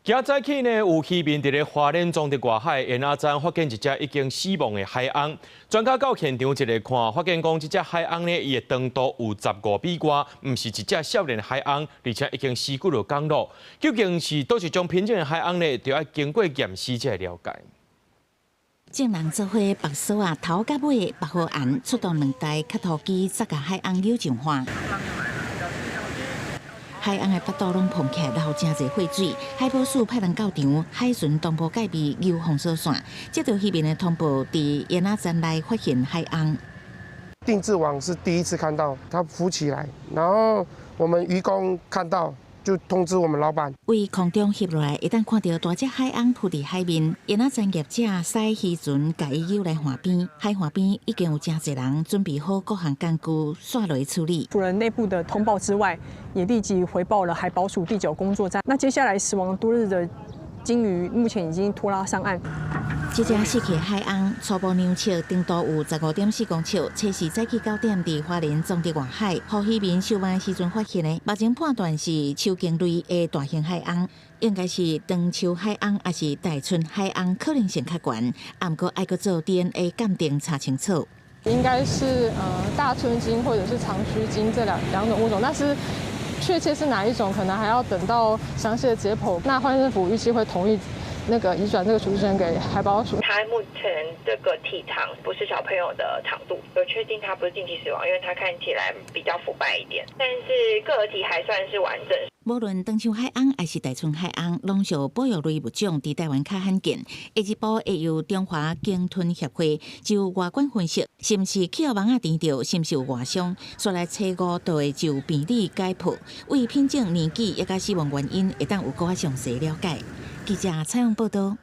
今早起呢，有漁民佇咧花蓮彰德外海煙仔站發現一隻已經死亡的海鰪。專家到現場一下看，發現講這隻海鰪呢，伊的長度有15米外，毋是一隻少年海鰪，而且已經死幾落工咯。究竟是佗一種品種的海鰪呢？就愛經過驗屍才會了解。眾人做伙縛索仔，頭佮尾縛好絚，出動兩台磕塗機，鑿共海鰪搝上岸。海鰪的腹肚攏膨起來，流誠濟血水。海保署派人到場，海巡同步戒備，搝封鎖線。接到漁民的通報，佇煙仔站內發現海鰪。定置網是第一次看到它浮起來，然後我們漁工看到就通知我們老闆。為空中翕落來，會當看著大隻海鰪浮佇海面，煙仔站業者駛漁船共伊搝來岸邊，海岸邊已經有誠濟人準備好各項工具，煞落處理。除了內部的通報之外，也立即回報了海保署第九工作站。那接下來死亡多日的鯨魚，目前已經拖拉上岸。這隻死去的海鰪初步量測長度有15.4公尺，初四早起9點佇花蓮彰德外海，予漁民收網時陣發現的。目前判斷是鬚鯨類的大型海鰪，應該是長鬚海鰪，抑是大春海鰪可能性較懸，毋過愛閣做 DNA 鑑定查清楚。應該是大春鯨或者是長鬚鯨這兩種物種，但是確切是哪一種，可能還要等到詳細的解剖。那花蓮政府預計會同意那個移轉這個處置權給海保署。它目前這個體長不是小朋友的長度，有確定它不是近期死亡，因為它看起來比較腐敗一點，但是個體還算是完整。無論長鬚海鰪抑是大春海鰪，攏屬保育類物種，佇台灣較罕見。下一步會由中華鯨豚協會就外觀分析，是毋是去予網仔纏著，是毋是有外傷，煞來初五就會就病理解剖，為品種、年紀以及死亡原因，會當有閣較詳細了解。記者採訪報道。